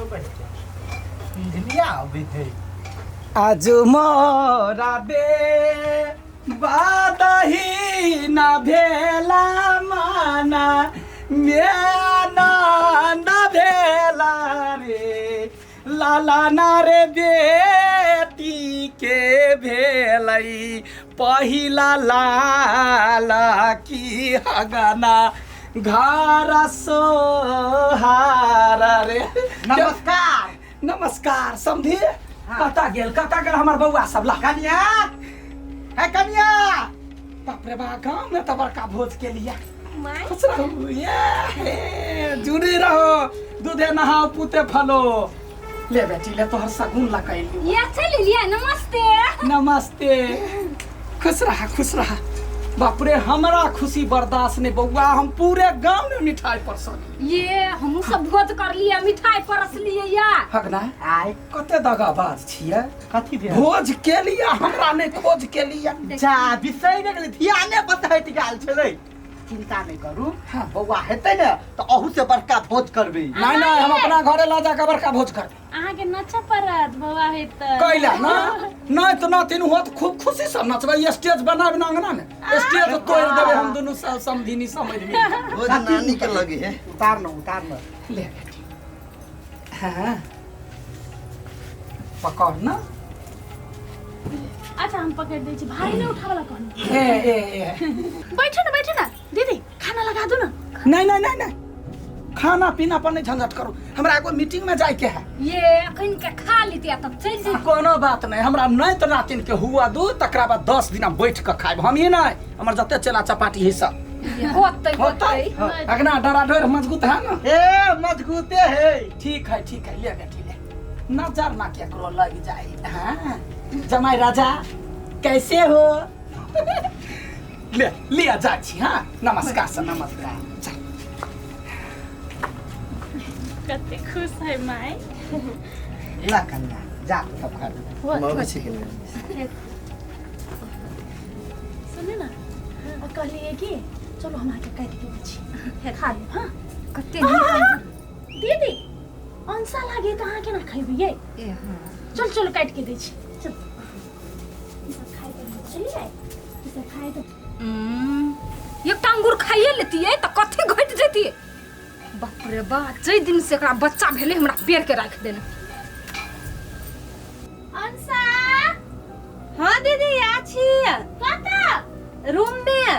इंजनिया अबै है। आज मोरा बे बादही न भेला माना मे आनन्द भेला रे लाला ना रे बेटी के भेलै पहिला लाल की हगना घर सोहार रे। नमस्कार। नमस्कार समझी। कतऽ गेल, कतऽ गेल हमर बौआ सब? ला कनिया है, कनिया। बाप रे बा, गाँव में तऽ बड़का भोज के लिया। माय। खुश रहू, ये हे जुड़ी रहो, दूधे नहाओ पूते फलो। ले बेटी ले, तोहर सगुन ला कैलियो। ये चल लिया। नमस्ते। नमस्ते, खुश रहा, खुश रहा। बाप रे, हमरा खुशी बर्दाश्त नहीं बौआ, हम पूरे गांव में मिठाई परसल। ये हमहूँ सब भोज कर लिए, मिठाई परस लिए या। हगना। आय। कते दगाबाज छियै। कथी भेल? भोज के लिए हमरा नहीं, खोज के लिए। जा बिसरि गेलै, ध्याने पर हटि गेल छलै। चिंता नहि करू। हाँ। बौआ हेतै ने तऽ अहू से बड़का भोज करबै। नहीं नहीं, हम अपना घरे ला जाके बड़का भोज करबै। अहाँके नचऽ पड़त बौआ होइत तऽ। कैला ना नहीं तो ना तीनू होत, खूब खुशी से नचबै। स्टेज बनाबे ना अंगना में, स्टेज तोड़ देबै हम दुनू समधिनी समझ में। भोज नानी के लगी है। उतार न, उतार न। ले बेटी, हाँ पकड़ ना। अच्छा, हम पकड़ दै छी, भारी नहि उठाबऽ ला कहनी। ए ए ए। बैठो ना, बैठो ना दीदी, खाना लगा दू ना। नहीं नहीं नहीं नहीं, खाना पीना पर नहीं झंझट करू, हमरा एगो मीटिंग में जाए के है। ये अखन के खा लेती तब चलि जैती। कोनो बात नहीं, हमरा नहीं तो नातिन के हुआ दू, तकरा बाद 10 दिन बैठ के खाइब। हम ही नहीं, हमर जते चेला चपाटी है सब। होतै। होतै। होतै। अगना डरा डर मजबूत है ना? ए, मजबूते है। ठीक है, ठीक है, ले बेटी ले, नजर ना केकरो लग जाए। हाँ जमाई राजा कैसे हो? ले लिया, जा छी। हाँ, नमस्कार सर। नमस्कार। चल। कते खुश है माय। ला कन्या, जा तू सब खा ले। मौगी छी के नहीं। सुनू ना, आ कहलिए कि चलो हम अहाँके काटि के दै छी, खा लेब। हाँ। कते नीक। दीदी, अंसा लागे तऽ अहाँ केना खैबै यै? ए हाँ। चल चल, काटि के दै छी, चल। ई सब खाइ तऽ बुझलियै, ई सब खाइ तऽ एकटा अंगूर खाइए लेतियै तऽ कथी घटि जैतियै? बाप रे बा, जाहि दिन से एकरा बच्चा भेलै हमरा पेड़ के राखि देने। अंसा। हाँ दीदी, आ छी। कतऽ? रूम में।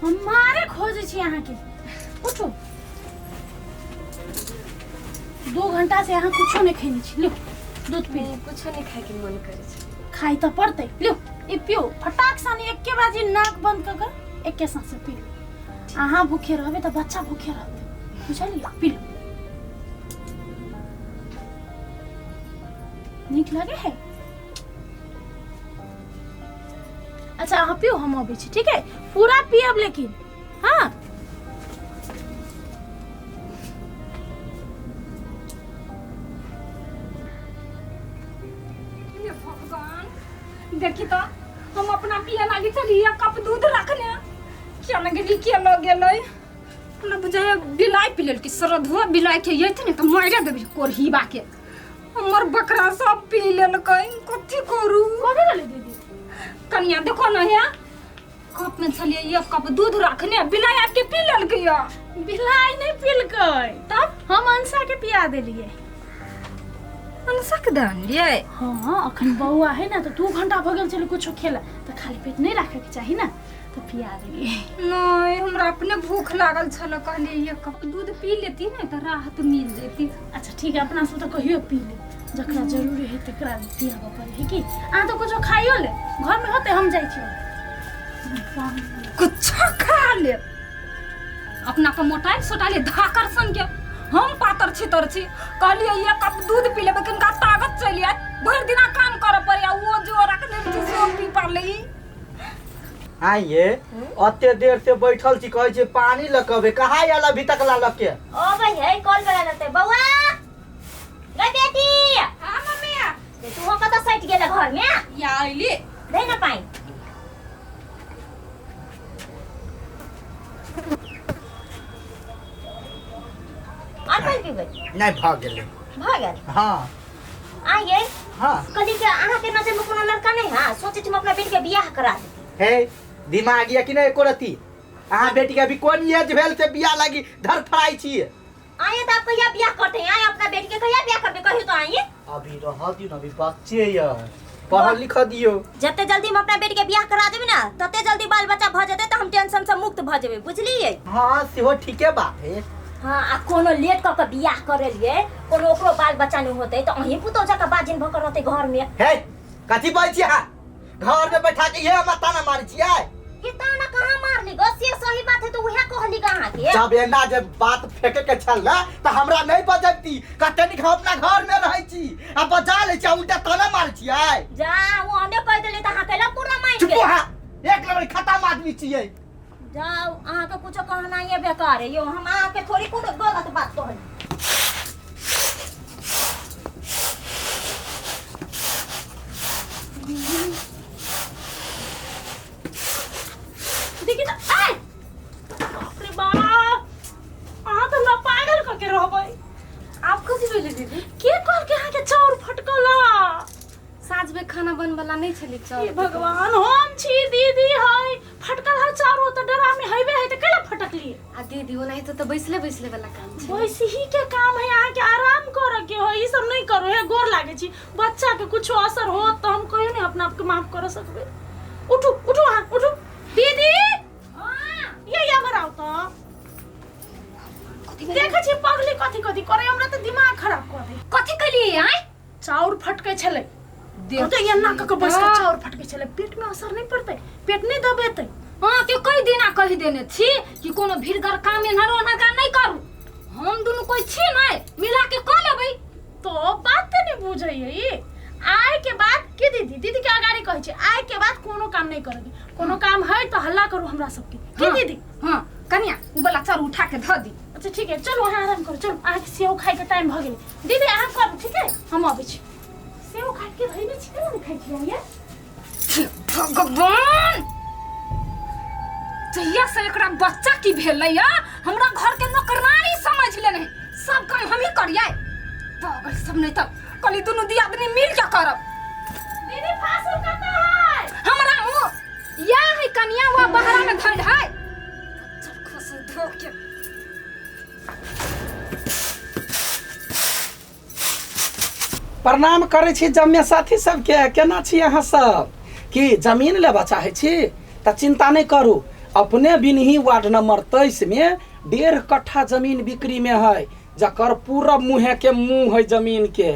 हम मारे खोजै छी अहाँके। उठू, 2 घंटा से अहाँ कुछो नहि खेने छी। लियो, दूध पी। कुछो नहीं खाए के मन करे छै। खाइ तऽ पड़तै। लियो, ई पियो फटाक सन, एके बाजी नाक बंद कऽ कऽ एके सांस पी लियो। अहाँ भूखे रहबै तऽ बच्चा भूखे रहतै, बुझलियै? P low. नीक लगे है? अच्छा, अहाँ पियो, हम अबै छी। ठीक है, पूरा पियब लेकिन। हाँ। हे भगवान, देखी तो हम अपना पिए लागी चली एक कप दूध रखने, किया न गेली, किया लग गेलै? हमरा बुझाइए बिलाइ पी लेलकै। श्रद्धुआ बिलाइ के यैथ ने तऽ मारि देबै कोरहीबा के। हमर बकरा सब पी लेलकै, कथी करू? कथी भेलै दीदी? कनिया, देखो न, हे कप में छलियै एक कप दूध रखने, बिलाइ आबि के पी लेलकै या। बिलाइ नहि पिलकै। तब? हम अंसा के पिया देलियै। अनसक दान लियै? हाँ, अखन बौआ है ना, तऽ 2 घंटा भऽ गेल छलै कुछो खेला, तऽ खाली पेट नहि राखैके चाही ना, तऽ पिया देलियै। नहीं, हमरा अपने भूख लागल छल, कहलियै एक कप दूध पी लेती ने तऽ राहत मिल जेती। अच्छा ठीक है, अपना सब तऽ कहियो पी ले, जकरा जरूरी है तकरा पियाबऽ पड़े है कि। अहाँ तऽ कुछो खाइयो ले, घरमे होतै। हम जाइ छी। कुछो खा ले। अपना के मोटाइल सोटाइल धाकर सन के, हम पातर छितर छी। कहलियै एक कप दूध पी लेबै, कनिका ताकत चलि आयत, भरि दिना काम करऽ पड़ैया। ओ जो रखने छी से पी पारलै। आइए, अते देर से बैठल छी, कहै छी पानी लऽ के अबै, कहाँ आयल अभी तक ला लऽ के? ओ भाई है, कॉल करा लेते बौआ गे बेटी। हाँ मम्मी। तू हो कतऽ सटि गेल घर में? या अइली। दे ना पानि। पीबै? नहि भऽ गेलै। भऽ गेल? हाँ। आइए। हाँ। कहली कि अहाँके नजर में कोनो लड़का नहीं है, सोचे छी हम अपना बेटी के बियाह करा देती। हे दिमाग ये कि नहीं एको रति? अहाँ बेटी के अभी कोन एज भेल से बियाह लागी धरफड़ाई छियै? आइए तो आप कहिया बियाह करते हैं? आइए अपना बेटी के कहिया बियाह करबे कहियो तो आइए। अभी रह दियो न, अभी बच्चे ये, पढ़ल लिख दियो। जते जल्दी हम अपना बेटी के बियाह करा देबे ना तते जल्दी बाल बच्चा भ जेते त हम टेंशन से मुक्त भ जेबे, बुझलिए? हाँ सेहो ठीके बात है। हाँ आ कोनो लेट क के बियाह करेलिए कोनो ओकरो बाल बच्चा नहीं होते त अहीं पुतोह जका बाजिन भ के रहते घर में। हे कथी बाजै छी अहाँ? घर में बैठा के ये हमरा ताना मारै छियै? ये ताना कहाँ मारली गो? से सही बात है तो उहे कहली गा अहाँ के। जब एना जे बात फेंके के छल ना त हमरा नहीं बजती, कते नीक हम अपना घर में रहै छी आ बजा लै छी आ उल्टा ताना मारै छियै। जा वो हमे कह देली त अहाँ कैला पूरा मान चुप गेल। अहाँ, एक नंबर खतम आदमी छियै। जाओ अहाँ के कुछो कहना ये बेकार है यो, हम अहाँ के थोड़ी कोनो गलत बात कहली। देखी त आय बाप रे बाप, अहाँ त हमरा पागल क के रहबै। आप कथी भेलै दीदी? के कहल के अहाँ के चाउर फटकला? साँझ में खाना बनबला नहीं छलै चाउर। हे भगवान, हम छी दीदी है फटकल है चाउर त डरा में हेबे है त कैला फटकली? आ दीदी ओनाहिते त बैसले बैसले वाला काम छै। वैसे ही के काम है, अहाँ के आराम करे के है, ई सब नहीं करो है, गोर लागे छी। बच्चा के कुछो असर हो त हम कहियो नहीं अपना आप के माफ कर सकबे। उठू उठू अहाँ उठू दीदी। हां ये ये घर आओ त देखै छी पगली कथी कथी करे, हमरा त दिमाग खराब कर दे। कथी कहलिए आय? चाउर फटकै छलै। देख। तो एना क के बैस के हाँ। चाउर फटकै छलै, पेट में असर नहीं पड़तै, पेट नहीं दबेतै। हाँ के कई दिना कहि देने छी कि कोनो भीड़गर काम एन्हर ओन्हर का नहीं करू, हम दुनू कोई छी नहीं मिला के क लेबै। तो बात त नहीं बुझै है ई। आय के बाद के दीदी दीदी के अगाड़ी कहै छै आय के बाद कोनो काम नहीं करेगी, कोनो काम है तो हल्ला करू हमरा सबके। की हाँ, दीदी? हाँ कनिया उ वाला चाउर उठा के ध दी। अच्छा ठीक है चलो अहाँ आराम करू, चलो अहाँ के सेव खाय के टाइम भ गेलै। दीदी अहाँ करू ठीक है, हम अबै छी। सेव काट के धइने छी केना नहीं खाइ छी अहाँ? भगवान जहिया से एकरा बच्चा की भेलै या हमरा घर के नौकरानी समझ लेने, सब काम हम ही करियै। पागल सब नहीं तब कली दुनू दियादनी मिल के करब। दीदी फांसुल कतऽ है? हमरा मुँह या है कनिया वा बहरा में धइल है। चल खुश धो के प्रणाम करै छी जम्मे साथी सबके। केना छी अहाँ सब? कि जमीन लेबा चाहै छी तऽ चिंता नहीं करू, अपने बिनही वार्ड नंबर 23 में 1.5 कट्ठा जमीन बिक्री में है, जकर पूरब मुँहे के मुँह है जमीन के,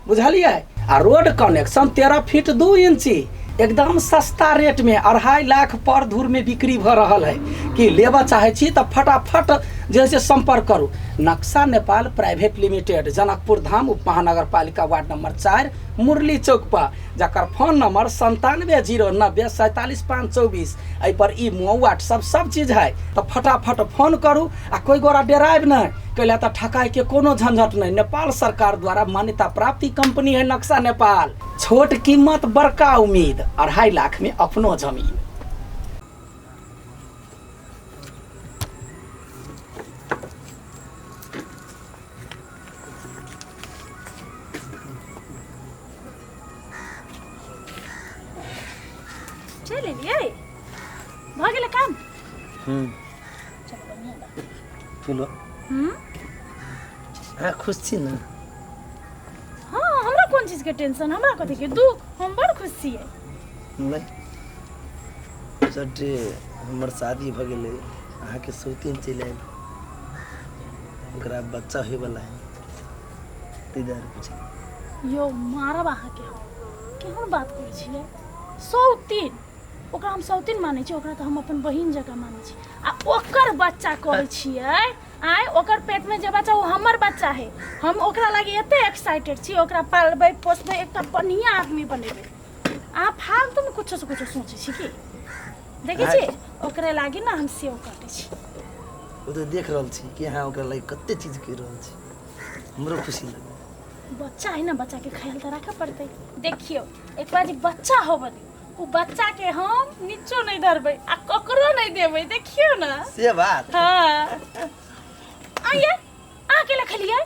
बुझलियै? आ रोड कनेक्शन 13 फीट 2 इंची, एकदम सस्ता रेट में 2.5 लाख पर धूर में बिक्री भ रहल है। कि लेबा चाहै छी तऽ फटाफट जे से संपर्क करू। नक्शा नेपाल प्राइवेट लिमिटेड, जनकपुर धाम उप महानगर पालिका वार्ड नंबर 4 मुरली चौक पर, जकर फोन नंबर 97 090 47 5 24। एहि पर ईमो व्हाट्सअप सब चीज है, तऽ फटाफट फोन करू आ कोई गोरा डरायब नहीं, कैला तऽ ठकाई के कोनो झंझट नहीं। नेपाल सरकार द्वारा मान्यता प्राप्त कंपनी है नक्शा नेपाल। छोट कीमत बड़का उम्मीद, 2.5 लाख में अपनो जमीन। चलि एलियै? भऽ गेलै काम? चलो। अहाँ खुश छी ने? हाँ हमरा कोन चीज के टेंशन, हमरा कथी के दुख, हम बड़ खुश छियै। नहीं चटे हमर शादी भ गेलै, अहाँके सौतीन चलि आयल, ओकरा बच्चा होइवला है, ताहि दुआरे पुछली। यो मारब अहाँके हम, केहन बात करै छियै? सौतीन, ओकरा हम सौतीन मानै छी, ओकरा तऽ हम अपन बहिन जकाँ मानै छी। आ ओकर बच्चा कहै छियै आँय, ओकर पेटमे जे बच्चा ओ हमर बच्चा है, हम ओकरा लागि एते एक्साइटेड छी, ओकरा पालबै पोसबै, एकटा बढ़िआँ आदमी बनेबै। अहाँ फालतूमे कुछो से कुछो सोचै छी की? देखै छी ओकरे लागि ने हम सेव काटै छी। ओ तऽ देख रहल छी कि अहाँ ओकरा लागि कते चीज करि रहल छी, हमरो खुशी लगै। बच्चा है ना, बच्चा के ख्याल तऽ राखऽ पड़तै। देखियौ एक बार जे बच्चा होबऽ दियौ, उ बच्चा के हम नीचो नहीं धरबै आ ककरो नहीं देबै, देखियौ ना से बात। हाँ आइए अहाँ केला खेलियै?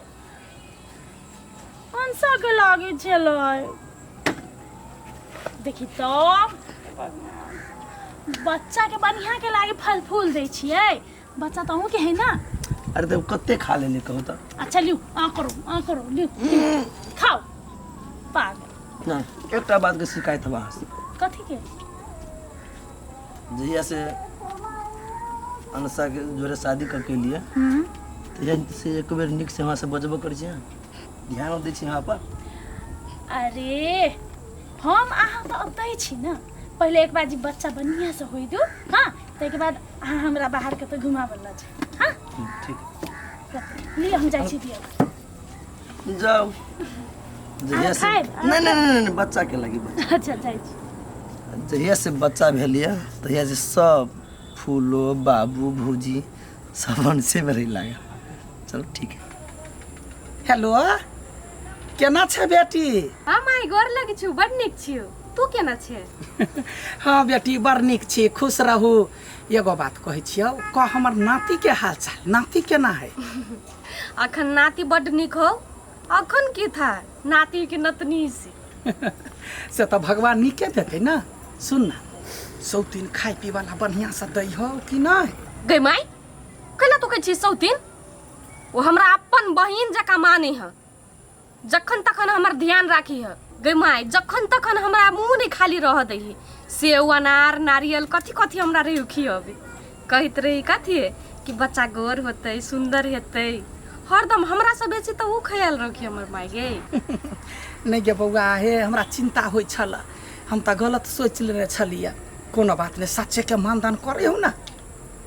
अंशा के लागे छलै। देखी तो बच्चा के बढ़िया के लागे फल फूल दै छियै। बच्चा तऽ अहूँके है ना? अरे तब कते खा लेली कहू तऽ। अच्छा लिउ, आ करू आ करू, लिउ लिउ, खाउ पागल। ना एकटा बात के शिकायत हवा अहाँ से। कथी के? जहिया से अनसा के जोरे शादी करके लिए तहिया से एक बेर नीक से वहाँ से बजबो करै छी, ध्यान दै छी वहाँ पर। अरे हम अहाँ तऽ ओतहि छी ने, पहिले एक बार जी बच्चा बढ़िया से होई दू, हाँ ताहिके बाद अहाँ हमरा बाहर कतौ घुमाबऽ लऽ जायब। हाँ ठीक। लिअ हम जाइ छी दिअ। जाओ जहिया से खायब? नहीं नहीं नहीं नहीं बच्चा के लगी बच्चा। अच्छा जाइ छी। जहिया से बच्चा भेल यऽ तहिया से सब फूलो बाबू भौजी सब अंशे में रही लागल। चलो ठीक है। हेलो केना छै बेटी? हाँ माई गोर लगे छु, बड़ नीक छियो, तू केना छे? हाँ बेटी बड़ नीक छी, खुश रहू। एगो बात कहै छियौ, कह हमर नाती के हाल चाल, नाती केना है? अखन नाती बड नीक हो, अखन की था नाती के नतनी से। से तऽ भगवान नीके देतै ना। सुन ना, सौतीन खाय पीवाला बढ़िया से दै हो कि नहीं? गई माई कैला तू कहै छी सौतीन? ओ हमरा अपन बहिन जकाँ माने है, जखन तखन हमर ध्यान राखी है। गई माई जखन तखन हमरा मुँह नहीं खाली रह दै है, सेव अनार नारियल कथी कथी हमरा रही खियबे। कहैत रही कथी कि बच्चा गोर होतै सुंदर हेतै, हरदम हमरा से बेसी तऽ उ ख्याल रखी हमर माई गे। नहीं गे बौआ, हे हमरा चिंता होइ छल, हम तऽ गलत सोचि लेने छलियै। कोनो बात नहीं, सच्चे के मानदान करे हो ना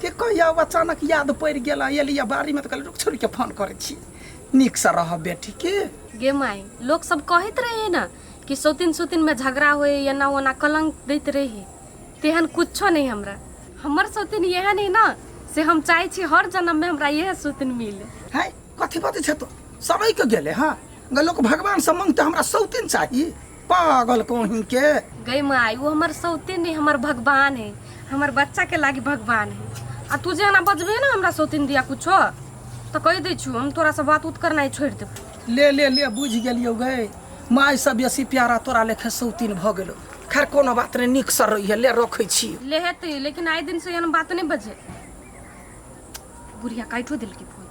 के कहिया अचानक याद पड़ि गेल, एलियै बाड़ी में तऽ कहलियै रुक छोड़ि के फोन करै छी। नीक से रहब बेटी के। गे माई लोग सब कहैत रहे ना कि सौतीन सौतीन में झगड़ा होए एना ओना कलंक दैत रहे, तेहन कुछो नहीं। हमरा हमर सौतीन एहन है ना से हम चाहे छी हर जन्म में हमरा इएह सौतीन मिले। है कथी बजै छै तो सड़ै के गेले। हाँ लोग भगवान से मांगते हमरा सौतीन चाहिए, पागल कोहिन के। गई माई वो हमर सौतीन नहीं हमर भगवान है, हमर बच्चा के लागी भगवान है। आ तू जे एना बजबे ना हमरा सौतीन दिया कुछो तो कहि दै छु हम तोरा से बात उत करनाइ छोड़ि देबो। ले ले ले बुझि गेलियौ गई, माय सब बेसी प्यारा तोरा लेखे सौतीन भऽ गेलो। खैर कोनो बात नहीं, नीक से रहिहे, ले रखै छी। ले हेतै लेकिन आइ दिन से एहन बात नहीं बजे। बुढ़िया काटियो देलकै फोन।